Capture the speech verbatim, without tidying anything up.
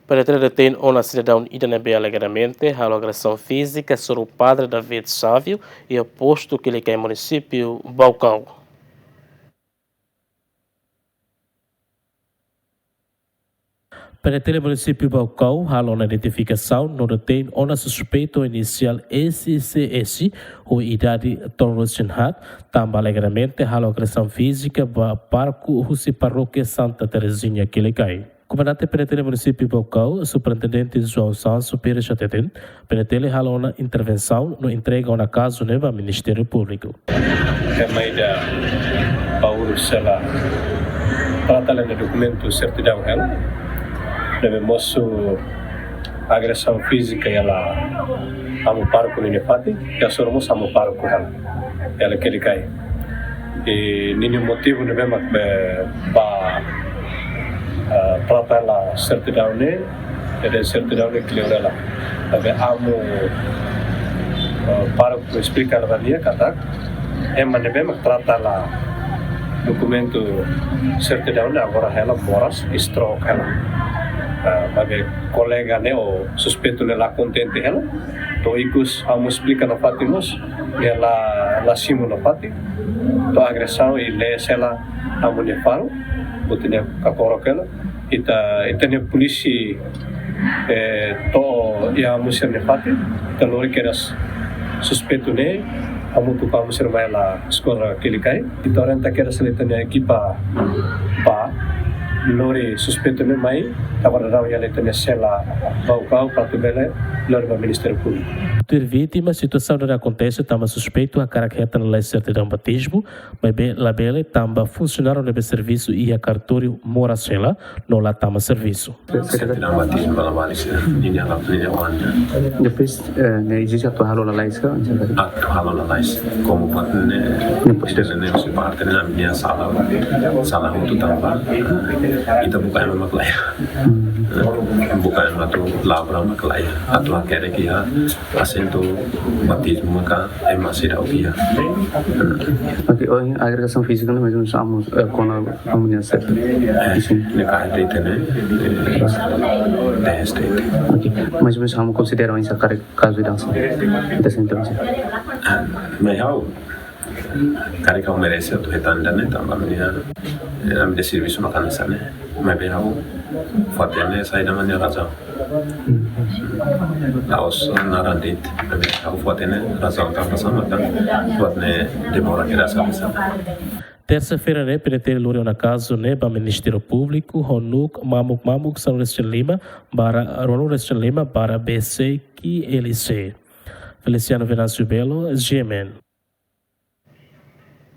PNTL detein ona sidadaun ida ne'ebé alegadamente halo agresaun fízika sobre Padre David Sávio iha postu Quilicai, munisípiu Baucau. PNTL munisípiu Baucau halo ona identifikasaun no detein ona suspeitu inisiál S C S, ho idade tolunulu-resin-haat, tanba alegadamente halo agresaun fízika ba pároku husi parókia Santa Terezinha Quilicai. Komandante PNTL munisípiu Baucau, Superintendente João Sancho Pires hateten, PNTL halo ona intervensaun no entrega ona kazu ne'e ba Ministériu Públiku. Ema ida bauru sela trata hela nia dokumentu sertidaun hela, ne'ebé mosu agresaun fízika iha amu pároku ninia fatin, iha soru mós amu pároku hela, iha Quilicai. I ninia motivu ne'ebé mak be ba, eh, trata hela sertidaun ne'e, jadi sertidaun ne'e kleur hela. Tapi amu, eh, pároku esplika hela ba nia katak ema ne'ebé mak trata hela dokumentu sertidaun ne'e agora hela moras, stroke hela. Eh, maibé kolega ne'e ou suspeitu ne'e la kontente hela. To'o ikus amu esplika nafatin mós, nia la, la simu nafatin. To'o agresaun i lees hela amu nia faru, buat ne'e kakorok hela. Ita, ita-nia polísia, eh, to'o iha amu sira-nia fatin, ita lori kedas suspeitu ne'e, hamutuk ho amu sira mai hela eskola Quilicai. Ita orienta kedas hela ita-nia ekipa ba lori suspeitu ne'e mai, ita guarda daudaun iha ita-nia sela Baucau, para atu bele lori ba Ministériu Públiku. Tuir vítima, situasaun ne'e akontese tanba suspeitu hakarak hetan lalais sertidaun batizmu, maibé labele tanba funsionáriu ne'ebé servisu iha kartóriu moras hela no la tama servisu. Sertidaun batizmu ba labarik, ninia la, ninia wanda. Depois, eh, ne'e ezije atu halo lalais ka? Atu halo lalais. Komu parte ne'e, ne'e parte ne'e, husi parte ne'e, ami-nia sala, sala hotu tanba, eh, ita buka ema mak la iha. Hmm. Eh, buka ema atu labra mak la iha. Atu hakerek iha asentu batizmu maka ema seidauk iha. Oke, oh, agresaun fízika ne'e mais ou menus amu, eh, kona amu nia sete. Eh, isin. Ne'e kaer de'it ne'e, eh, D S T. Oke, mais ou menus amu konsidera oinsá karik kazu ida hanesan ne'e? Ita sente oinsá? Ah, maibé ha'u, karik ha'u merese atu hetan ida-ne'e tanba ami-nia, eh, ami-nia servisu maka hanesan ne'e. Maibé ha'u fó hatene saida mak nia razaun. La'ós naran de'it, maibé ha'u fó hatene razaun tanba sá maka buat ne'e demora kedas hanesan ne'e. Tersa-feira ne'e, PNTL lori ona kazu ne'e ba Ministériu Públiku, ho númeru mamuk mamuk sanulu-resin-lima barra ruanulu-resin-lima barra B C Q L C. Feliciano Venâncio Belo, G M N.